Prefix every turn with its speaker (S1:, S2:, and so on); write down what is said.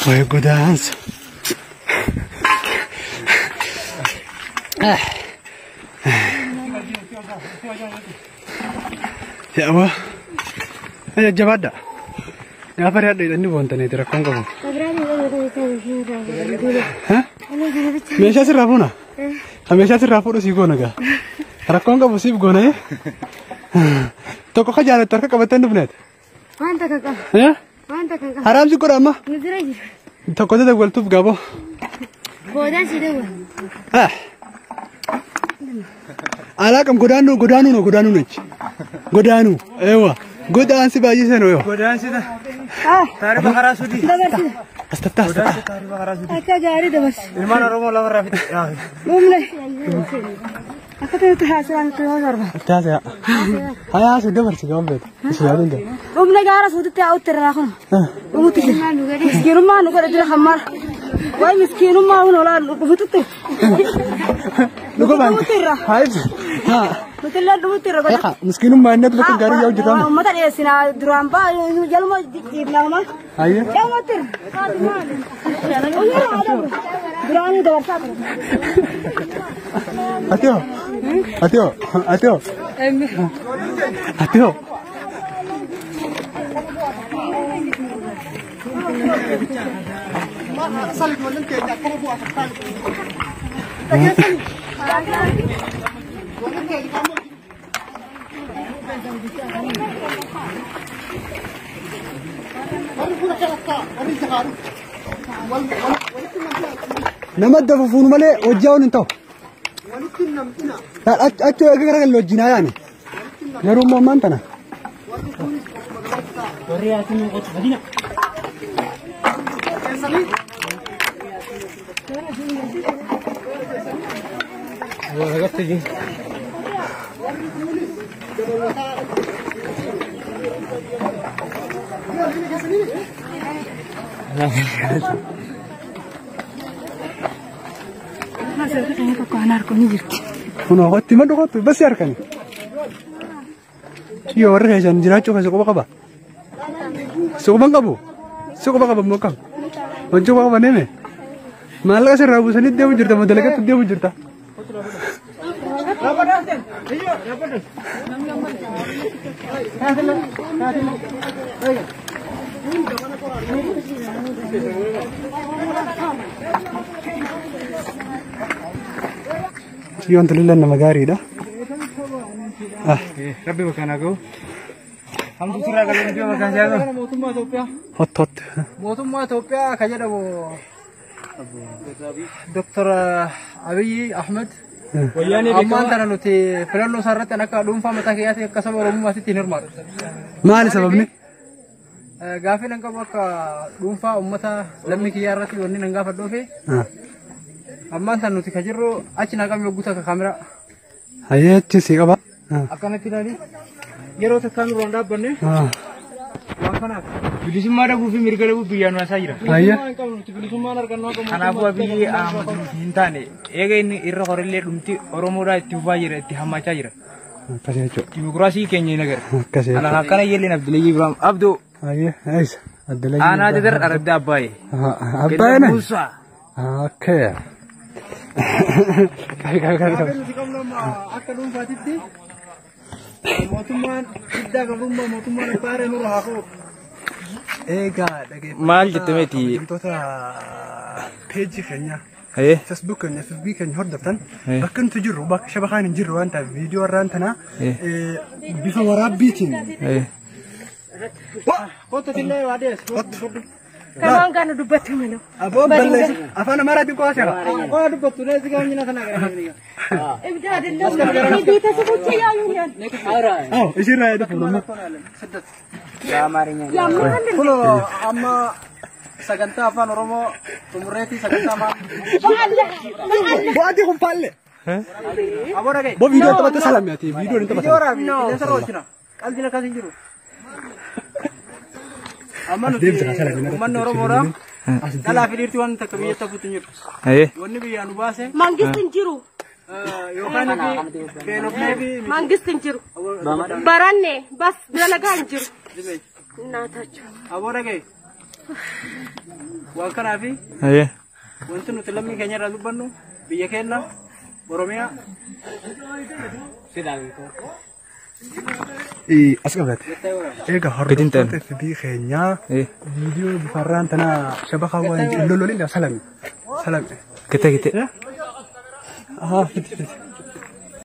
S1: Way godaansa. Yaa'wa. Jajjabaadha. Gaafa riyaadha hidhanni boontaniiti rakkoon qabu. Meeshaa sirraa fuuna? Meeshaa sirraa fuudhu sii goona gaa. Rakkoon qabu siif goona. Tokko ka jaalattu harka qabattee hin dhufneeti.
S2: Waan takka qaba. Waan takka qaba.
S1: Haraamsi godha amma.
S2: Nu bira jira.
S1: Tokko dawwaltuuf gaaboo.
S2: Boodaan si dawwala.
S1: Alaaqam godaanuu godaanuu no godaanuu nachi. Godaanuu eewa godaansi baay'isee no eewa.
S3: Godaansi taarifa karaa sudii.
S2: Dabarsi.
S1: Astaftaa astaftaa.
S3: Taarifa karaa sudii.
S2: Akka gaarii dabarsi.
S3: Ilmaan Oromoo lafarraa fixe.
S2: Dhumne. Akka ta'etti haasawaan itti yoo darba.
S1: Taasisa. Hayaa haasuu dabarsi gaban beektu. Isin yaaduu hin
S2: Dhumne gaara suutitti haa utti irraa kun. Dhumutti jira. Miskiinummaa nu godhe jira hammaara. Wayi miskiinummaa kun olaa dhufututti.
S1: Dhuga baan.
S2: Dhumutti irra.
S1: Haa ibsi. Haa.
S2: Nuti illee dhumutti irra godhe.
S1: Eeqa miskiinummaa inni bakka gaarii yaa'u jirramu.
S2: Uummata dhiyeessinaa duraan ba'a jaluma jiibnaa.
S1: Hayyee.
S2: Jalumatti irra. Duraan dabarsaa ture.
S1: Ati hoo? Ati hoo? Ati hoo? Ati hoo? Nama dafa fuunu malee hojii hawan hin ta'u. Achi eega gara galle wajjin haa yaane. Garuu immoo ammaan tana. Kunoo qotti maddu qottu basi harkani. Yoo warri keessan jiraachuu keessa quba qaba. Si quba hin qabu. Si quba qaba immoo qaba. Wanti quba qaban hime. Maallaqa sirraa buusanii deemu jirta moo dalagatti deemu jirta. Yoon tulillee nama gaariidha.
S3: Rabbi bakka naa ga'u. Hamtu sirraa galee nuti bakka siyaasa. Mootummaa Itoophiyaa.
S1: Hot hot.
S3: Mootummaa Itoophiyaa kan jedhamu Dr. Abiyyi Ahmed. Ammaan tana nuti filannoo isaa irratti akka dhuunfaa mataa kiyyaatti akka saba Oromummaatti hin hirmaatu.
S1: Maali sababni?
S3: Gaaffii nan qabu akka dhuunfaa uummata lammii kiyyaa irratti wanni nan gaafadhuu fi ammaan tana nuti kan jirru achi naa qabni hogguuta akka kaameraa.
S1: Hayyee achi si qaba.
S3: Akkanatti ilaali. Yeroo takkaan duraan dhaabbanne waan kanaaf bilisummaa dhabuu fi mirga dhabuu biyyaan waasaa jira.
S1: Hayyee.
S3: Kanaafuu Abiyyi Ahmad nuti hin taane eega inni irra horillee dhumti Oromoodhaa itti fufaa jira itti hammachaa jira.
S1: Akkasii jechuudha.
S3: Dimokiraasii keenya hin agarre.
S1: Akkasii
S3: Kanaaf
S1: jechuudha.
S3: akkana yelleen Abdullahi Ibrahim Abdoo
S1: Hayyee eessa? Abdullahi.
S3: aanaa dadar araddaa Abbaayee.
S1: Abbaayee na.
S3: Muusaa.
S1: Okay. Qabi qabi qabi qabi.
S3: Nuti qabnu amma akka dhuunfaatitti mootummaan guddaa gabrummaa mootummaan abbaa irree nurra haa ka'u.
S1: Egaa dhaggeeffattoota
S3: Maal jette meeti?
S1: kabajamtoota peejii keenya Facebook keenya FB keenya hordoftan bakka nuti jirru bakka shabakaan hin jirru waan ta'eef viidiyoo irraan tanaa bifa waraabbiitiin
S3: Kottu tillee waa dees.
S2: Kamaan kana dubbattu mana.
S1: Aboon balleessu afaan Amaaraatiin qofa seera.
S3: Waa dubbattu nee sigaa nyina sana gara.
S2: Ibda አይደለም ቤተሰቦቼ ያዩኛል።
S1: Aw isirraa yaada fuudhamu.
S2: ያማል።
S3: Kunoo amma sagantaa afaan Oromoo xumurreetii sagantaa afaan.
S1: Bo'aatii kun faalle.
S3: Aboo dhagaye.
S1: Bo viidiyoo taphatte salami ati viidiyoo hin
S3: Viidiyoo
S1: taphatan.
S3: raabi qilleensa irra oolchina. Qalbiin akkas hin jiru. Amma
S1: As
S3: nuti
S1: deemsa kan salami
S3: uummanni Oromoodha. Dhalaa fi dhiirti waan takka biyyatti hafuutti hin jiru. Wanni biyyaa nu baase
S2: መንግስት እንጅሩ
S3: yookaan beelofnee fi
S2: መንግስት እንጅሩ በረኔ በስ ደለጋ እንጅሩ እናታችሁ
S3: aboo dhagaye. Waan kanaafi
S4: Hayyee.
S3: wanti nuti lammii keenya irraa dubbannu biyya keenya Oromiyaa.
S1: As qabate. Egaa
S4: Gadi hin
S1: hordoftoota FB keenyaa viidiyoo bifarraan tana shabakaa waan hin lololin salami. Salami.
S4: Gite gite.
S1: Ahaa fiti fiti.